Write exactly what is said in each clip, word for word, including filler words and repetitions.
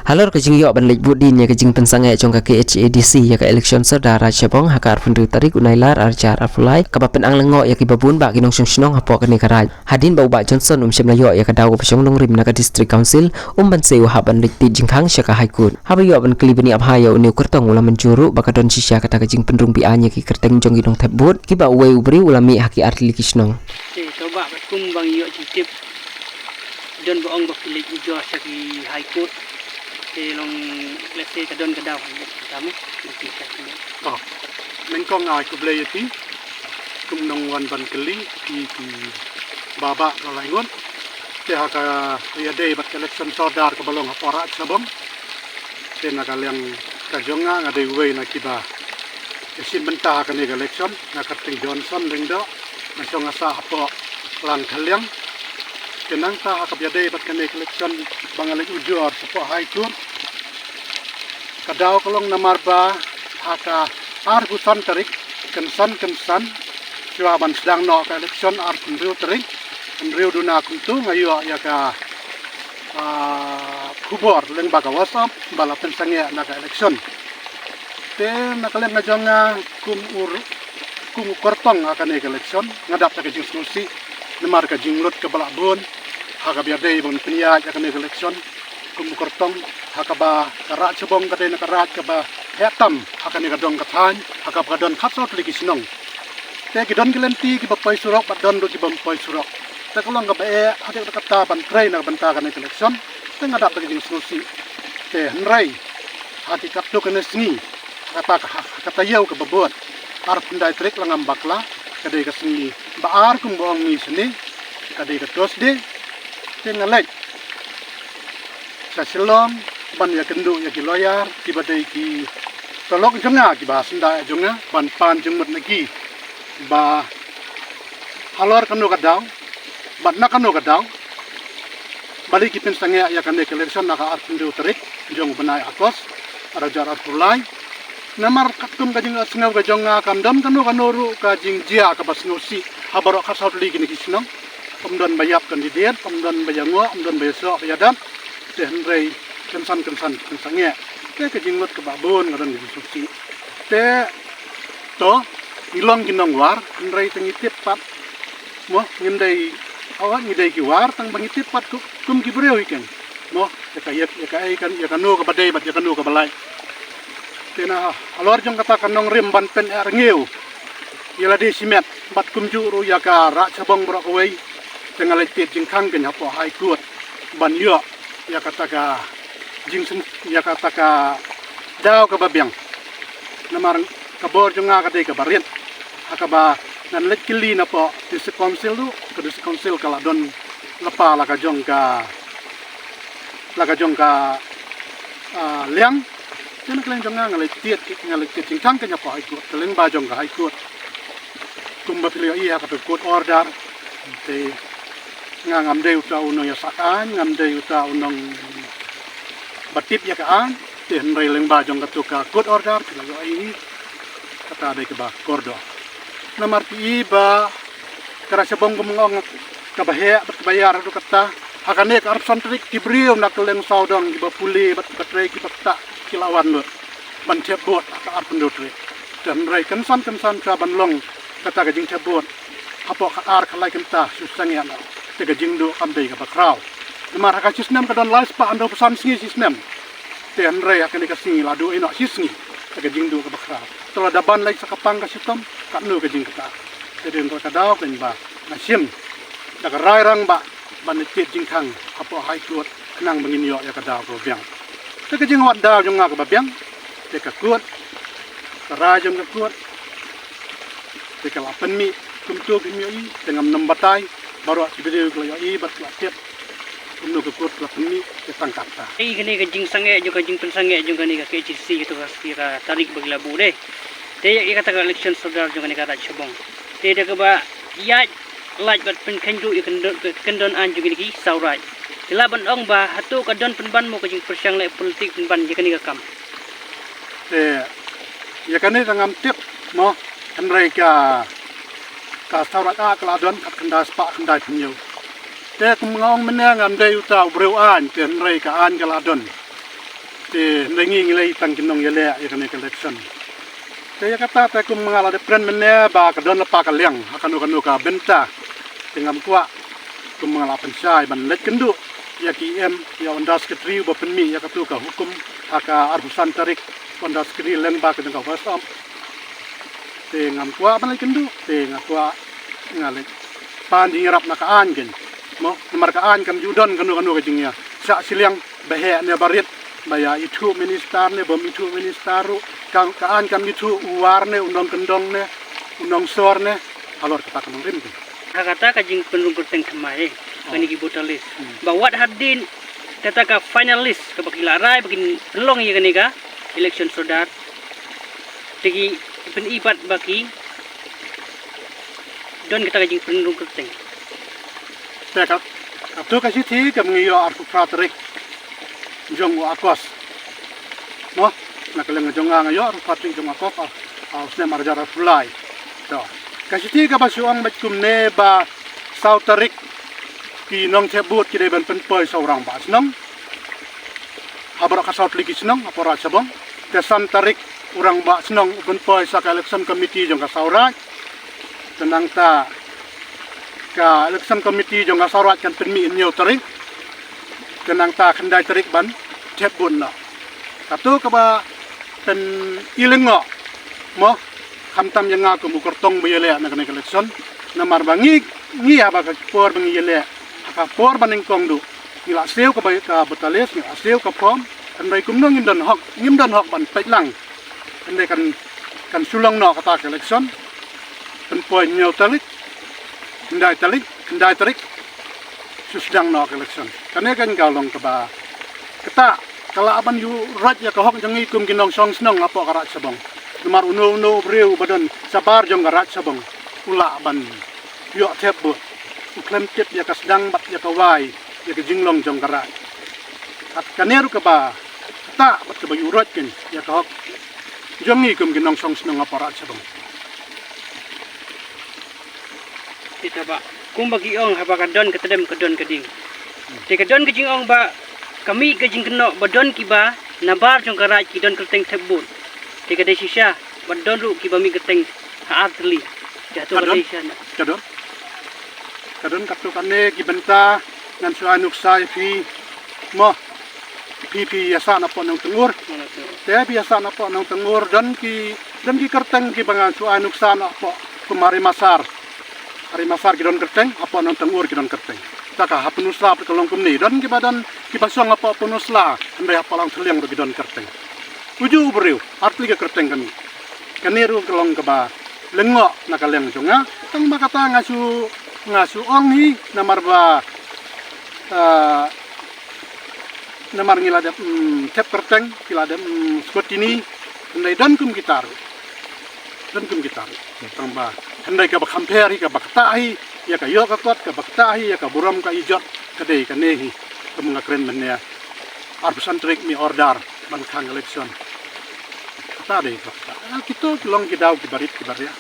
Halor ka jingïoh ban leit vote din ïa ka jingpynsangeh jong ka K H A D C ïa ka election sordar Raid Shabong ha ka arphew hynriew tarik u Nailar arhajar arphew lai, kaba pynang lyngngoh ïa kiba bun bah ki nongshong shnong hapoh kane ka raid. Hadien ba u Bah Johnson um shym la ïoh ïa ka daw kaba shong nongrim na ka District Council, um banse u hap ban leit tied jingkhang sha ka High Court. Haba ïoh ban kylli bniah bha ïa une u kyrtong, u la mynjur ruh ba ka don shisha kata ka jingpynrung be-aiñ ïa ki kyrteng jong ki nongthep vote, kiba uwei u briew u la mih ha ki artylli ki shnong. Te to bah, katkum ba ngi ïoh jingtip, don ba ong ba ki leit ujor sha ki High Court. Te long, let's say, ka don ka daw ha ngi, ka mo, ngi ki ka mo. Oh, nyngkong ai khublei ïa phi kum nongwan ban kylli, phi ki Bah Bah Lalai Ngut. Te ha ka ïadei bad ka election sordar kaba long hapoh Raid Shabong, te na ka liang ka jong nga, nga dei uwei na kiba ïashim bynta ha kane ka election, nga kyrteng Johnson Lyngdoh, nga shong nga sah hapoh Langkhylliang. Te nangta ha kaba ïadei bad kane ka election ba nga leit ujor shapoh High Court, ka daw ka long namar ba ha ka arphew san tarik, kynsan kynsan shuwa ban sdang noh ka election arphew hynriew tarik, hynriew duna kumto, nga ïoh ïa ka, ah, khubor lyngba ka WhatsApp ba la pynsangeh na ka election. Te na ka liang ka jong nga kum u r-, kum u kyrtong ha kane ka election, nga dap da ka jingsngewsih namar ka jinglut kaba lah bun ha kaba ïadei ban pynïaid ha kane ka election. Kum u kyrtong ha kaba ka Raid Shabong ka dei na ka raid kaba heh tam ha kane ka dong ka thaiñ, ha kaba ka don khatsaw tylli ki shnong. Te ki don ki lynti kiba poi surok bad don ruh kiba ym poi surok. Te ka long kaba eh hadien kata ban trei na ka bynta kane ka election. Te nga dap da ka jingsngewsih. Te hynrei ha ki katto katne sngi, ha kata ka, ha kata ïew kaba bud, arphew khyndai tarik la ngam bakla, ka dei ka sngi ba ar kumba ong ngi shane, ka dei ka Thursday. Te nga leit sha Shillong ban ïakynduh ïa ki lawyer kiba dei ki paralok jong nga, kiba syndah jong nga, ban pan jingmut na ki ba halor kano ka daw bad na kano ka daw ba leit ki pynsangeh ïa kane ka election na ka arphew hynriew tarik jong u bnai August, arhajar arphew lai. Namar katkum ka jingïohsngew ka jong nga, kam don kano kano ruh ka jingjia kaba sngewsih ha baroh khatsaw tylli kine ki shnong. Kam don ba ïap candidate, kam don ba ïangoh, kam don ba ïasoh ba ïadat. Te hynrei kynsan kynsan pynsangeh. Te ka jinglut kaba bun, nga don ka jingsngewsih. Te to, ngi long ki nongwar, hynrei te ngi tip pat, mo, ngim dei, awa, ngi dei ki war, tang ba ngi tip pat kum, kum ki briew hi keiñ, mo, ïa ka, ïa, ïa ka, ïa ka, ïa kano kaba dei bad ïa kano kaba lain. Te na halor jong kata ka nongrim ban pyneh rngiew ïa lade shimet bad kumjuh ruh ïa ka Raid Shabong baroh kawei, te nga leit tied jingkhang keiñ hapoh High Court ban ïoh ïa kata ka jingseng, ïa kata ka daw kaba biang. Namar ka bor jong nga ka dei kaba rit, ha kaba ngan leit kylli napoh District Council ruh, ka District Council ka la don lypa la ka jong ka, la ka jong ka, ah, liang. Te na ka liang jong nga, nga leit tied, nga leit tied jingkhang keiñ hapoh High Court, ka lyngba jong ka High Court. Kumba phi la ïohi ha kata ka court order, te nga ngam dei uta u nongïasaid aiñ, ngam dei uta u nongba tip ïa ka aiñ, te hynrei lyngba jong kato ka court order, phi la ïohi, kata dei kaba kordor. Namar phi i ba ka Raid Shabong, kum nga ong, kaba heh bad kaba ïar haduh katta, ha kane ka arphew san tarik ki briew na kylleng sawdong, kiba pule bad kiba trei kiba ktah, ki la wan lut ban thep vote ha ka arphew hynriew tarik. Te hynrei kynsan kynsan shuwa ban long kata ka jingthep vote, hapoh khatar khatlai kynta shu sangeh noh, te ka jingduh kam dei kaba khraw. Namar ha ka shi snem ka don lai spah hynriewphew san sngi shi snem. Te hynrei ha kane ka sngi la duh ïa noh shi sngi, te ka jingduh kaba khraw. Te lada ban leit sha ka pang ka shitom, katno ka jingkata. Te dei hynrei ka daw keiñ ba nga shim da ka rai rangbah ban leit tied jingkhang hapoh High Court, khnang ba ngin ïoh ïa ka daw kaba biang. Te ka jingwad daw jong nga kaba biang, te ka court, ka rai jong ka court, te ka la pynmih kumto, phi ïohi, te ngam nym batai, baroh ki briew ki la ïohi bad ki la tip kumno ka court ka la pynmih, te tang katta. Ei, kane ka jingsangeh jong ka, jingpynsangeh jong kane ka K H A D C, kato ka, ka tarik ba ki la buh de. Te ïa kata ka election sordar jong kane ka Raid Shabong, te da kaba ïaid lait bad pynkheiñ ruh ïa ka kyndon, ka kyndon aiñ jong kine ki saw raid. Te lah ban ong ba hato ka don pynban mo ka jingpyrshang leh politik pynban ïa kane ka kam? Te ïa kane te ngam tip mo, hynrei ka, ka saw raid ka la don khatkhyndai spah khyndaiphew hynñiew. Te kum nga ong mynne, ngam dei uta u briew aiñ, te hynrei ka aiñ ka la don. Te hynrei ngi ngi lei tang ki nongïaleh ïa kane ka election. Te ïa kata te kum nga la dep kren mynne ba ka don lypa ka liang ha kano kano ka bynta. Te ngam kwah kum nga la pynshai ban leit kynduh ïa ki em ïa u Under Secretary uba pynmih ïa katu ka hukum ha ka arphew san tarik, u Under Secretary lyngba ka jong ka West Omp. Te ngam kwah ban leit kynduh, te nga kwah nga leit pan jingïarap na ka aiñ kein. Mo, namar ka aiñ kam ju don kano kano ka jingïa shah shiliang ba heh ne ba rit, ba ïa ithuh minister ne bym ithuh minister ruh, ka, ka aiñ kam ithuh u War ne u nongkyndong ne u nongsor ne halor kata ka nongrim kein. Ha kata ka jingpynrung kyrteng thymmai, eh, Oh. kane ki voter list. Hmm. Ba wat hadien kata ka final list kaba ki la rai ba kin pynlong ïa kane ka election sordar. Te ki pyni pat ba ki don kata ka jingpynrung kyrteng. Te ka, kato ka shithi kam ngi ïoh arphew phra tarik jong u August. Mo, na ka liang jong nga nga ïoh arphew phra tarik jong u August, ah, ah, u snem ar hajar arphew lai. To. Ka shithi kaba shu ong bad kumne ba saw tarik ki nongthep vote ki dei ban pynpoi sha u rangbah shnong ha baroh ka saw tylli ki shnong hapoh Raid Shabong. Te san tarik u rangbah shnong u pynpoi sha ka election committee jong ka saw raid. Te nangta ka election committee jong ka saw raid kan pynmih hynñiew tarik. Te nangta khyndai tarik ban thep vote noh. Kato kaba pyni lyngngoh mo, khamtam ïa nga kum u kyrtong ba ïaleh na kane ka election. Namar ba ngi, ngi haba ka por ba ngi ïaleh, ha ka por ba nyngkong duh, ngi la siew kaba ka voter list, ngi la siew ka form. Hynrei kumno ngim don hok, ngim don hok ban peit lang. Hynrei kan, kan shu long noh kata ka election. Pynpoi hynñiew tarik, khyndai tarik, khyndai tarik shu sdang noh ka election. Kane kan ka long kaba kata ka lah ban ïuhroit ïa ka hok jong ngi kum ki nongshong shnong hapoh ka Raid Shabong. Namar uno uno u briew ba don shabar jong ka Raid Shabong u lah ban ïoh thep vote, u khlem tip ïa ka sdang bad ïa ka wai ïa ka jinglong jong ka raid. Bad kane ruh kaba kata bad kaba ïuhroit kein ïa ka hok jong ngi kum ki nongshong shnong hapoh Raid Shabong. Te taba kumba ki ong, haba ka don ka tdem ka don ka ding. Te ka don ka jingong ba ka mih ka jingkynnoh ba don kiba nabar jong ka raid ki don kyrteng thep vote. Te ka dei shisha ba don ruh kiba mih kyrteng ha ar tylli. Te hato ka dei shisha na? Ka don. Ka don katto katne ki bynta ngan shu ai nuksa ïa phi mo. Phi phi ïa sah na pdeng Nongtyngur. Te phi ïa sah na pdeng Nongtyngur don ki, don ki kyrteng kiba ngan shu ai nuksa na pdeng kum ha Rimasar. Ha Rimasar ki don kyrteng, ha pdeng Nongtyngur ki don kyrteng. Te ka ha Pynursla pat ka long kumne. Don kiba don kiba shong ha pdeng Pynursla, hynrei ha pdeng Longthyliang ruh ki don kyrteng. Uju u briew, ar tylli ka kyrteng kane. Kane ruh ka long kaba lyngngoh na ka liang jong nga. Tang ba kata nga shu, nga shu ong hi namar ba, ah, namar ngi la dep, mm, thep kyrteng, ki la dep, mm, scrutiny, hynrei don kum kita ruh. Don kum kita ruh. Tang ba hynrei kaba kham pher hi, kaba ktah hi ïa ka ïoh ka kot, kaba ktah hi ïa ka burom ka ijot, ka dei kane hi. Kum nga kren mynne, arphew san tarik mih order ban khang election. Kata dei kata. Ah, kito ki long ki daw kiba rit kiba ria.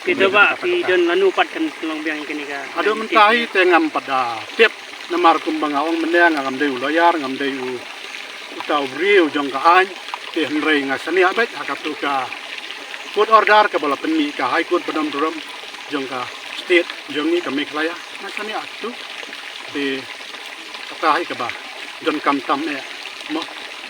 Te taba phi don lano pat kan long biang ïa kane ka. Haduh mynta hi te ngam pat da tip namar kumba nga ong mynne nga ngam dei u lawyer, ngam dei u, uta u briew jong ka aiñ. Te hynrei nga shaniah beit ha katu ka court order kaba la pynmih ka High Court ba don burom jong ka state jong ngi ka Meghalaya. Nga shaniah tu. Te kata hi kaba donkam tam eh mo,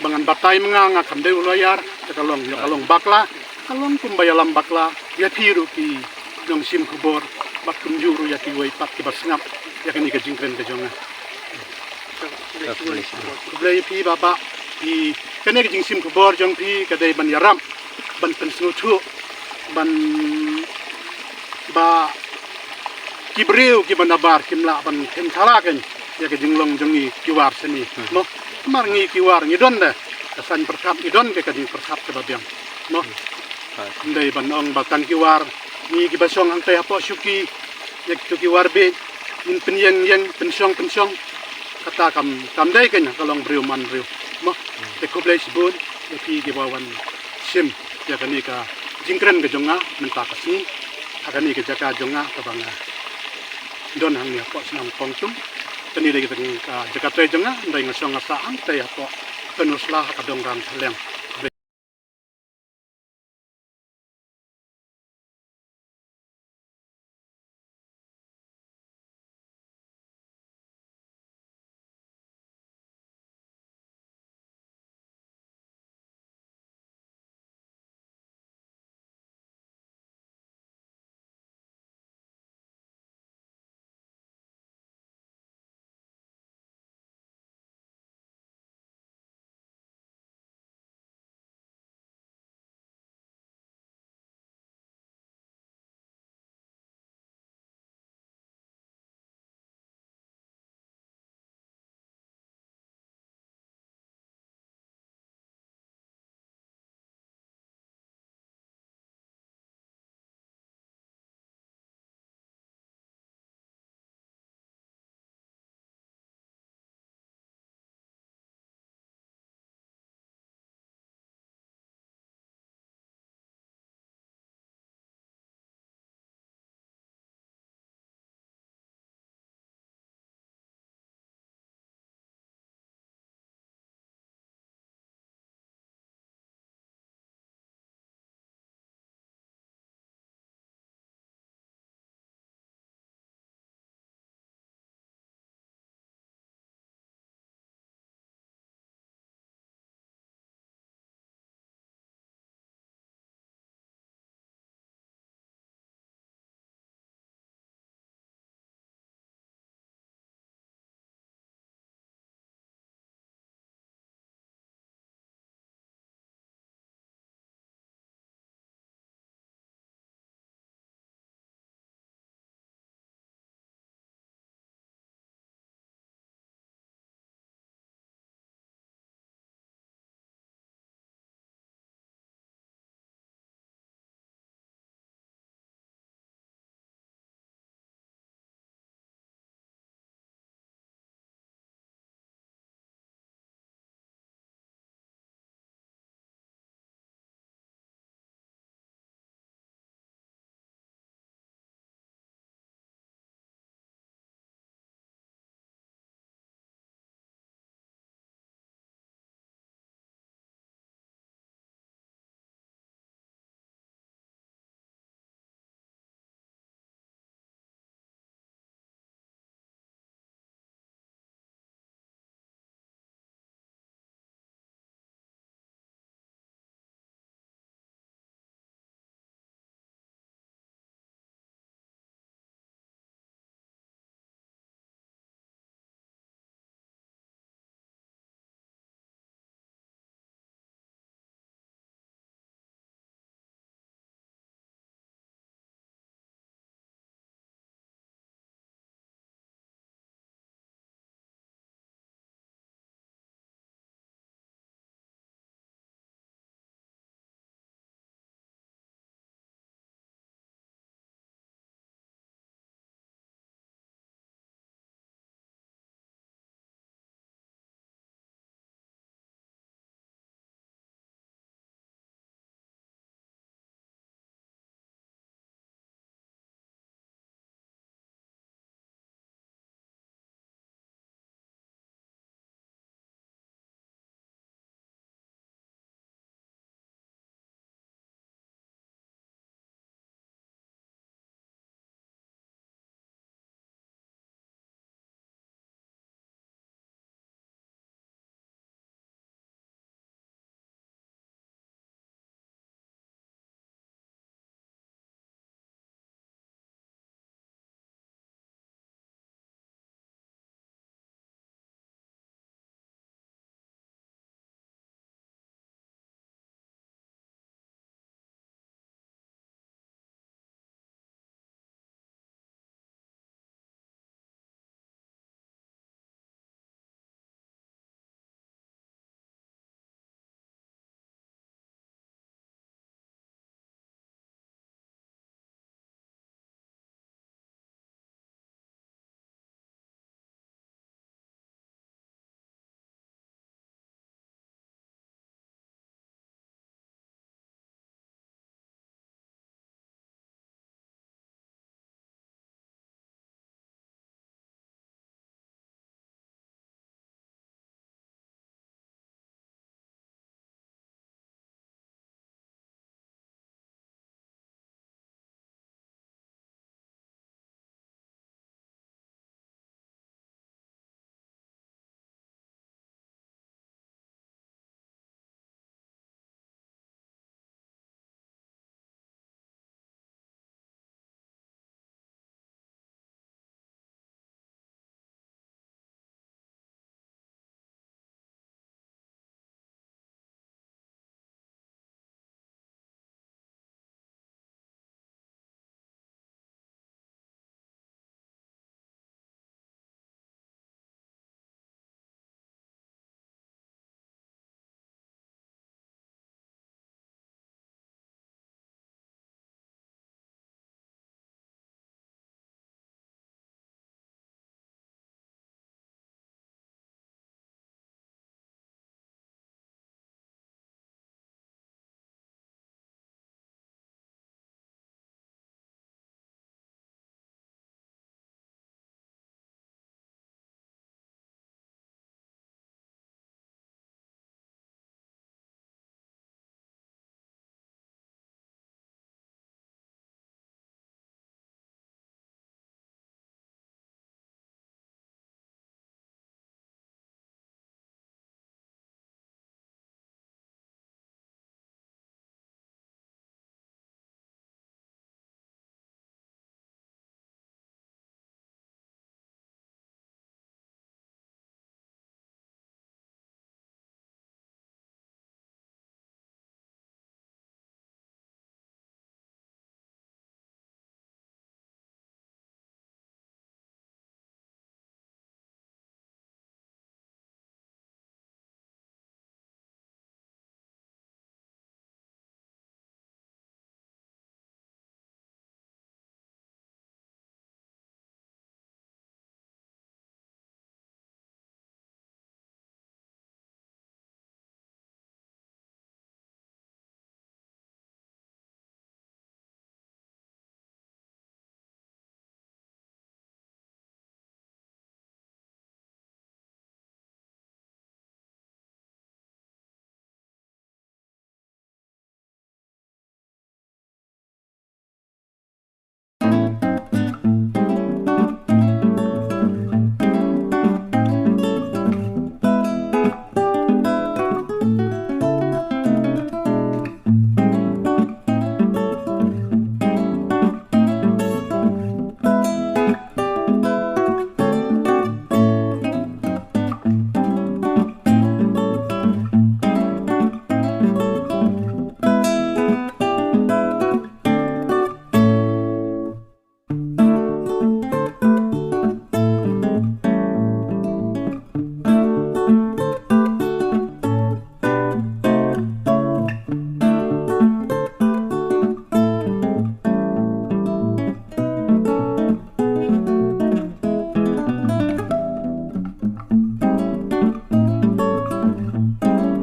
ba ngan batai ma nga, nga kham dei u lawyer. Te ka long, ïa ka long bakla, ka long kumba ïalam bakla ïa phi ruh ki nongshim khubor bad kumjuh ruh ïa kiwei pat kiba sngap ïa kane ka jingkren ka jong nga. Khublei ïa phi Bah, Bah, phi, kane ka jingshim khubor jong phi ka dei ban ïarap, ban pynsngewthuh, ban ba ki briew kiba nabar kim lah ban khein thala kein ïa ka jinglong jong ngi ki War shane. Hmm. Mo, namar ngi ki War ngi don da ka saiñ pyrkhat, ngi don ka, ka jingpyrkhat kaba biang. Mo. Hmm. Ym dei ban ong ba tang ki War ngi kiba shong hangtai hapoh shuki, ïa kito ki War beit ngin pynïeng ïeng, pynshong pynshong. Kata kam, kam dei kein ha ka long briew man briew. Mo. Hmm. Te khublei shibun ïa phi kiba wan shim ïa kane ka jingkren ka jong nga mynta ka sngi ha kane ka jaka jong nga kaba nga don hangne hapoh shnong Pongtung. Kane dei ka jaka trei jong nga, hynrei nga shong nga sah hangtai hapoh pynusla ha ka dong rang thleng.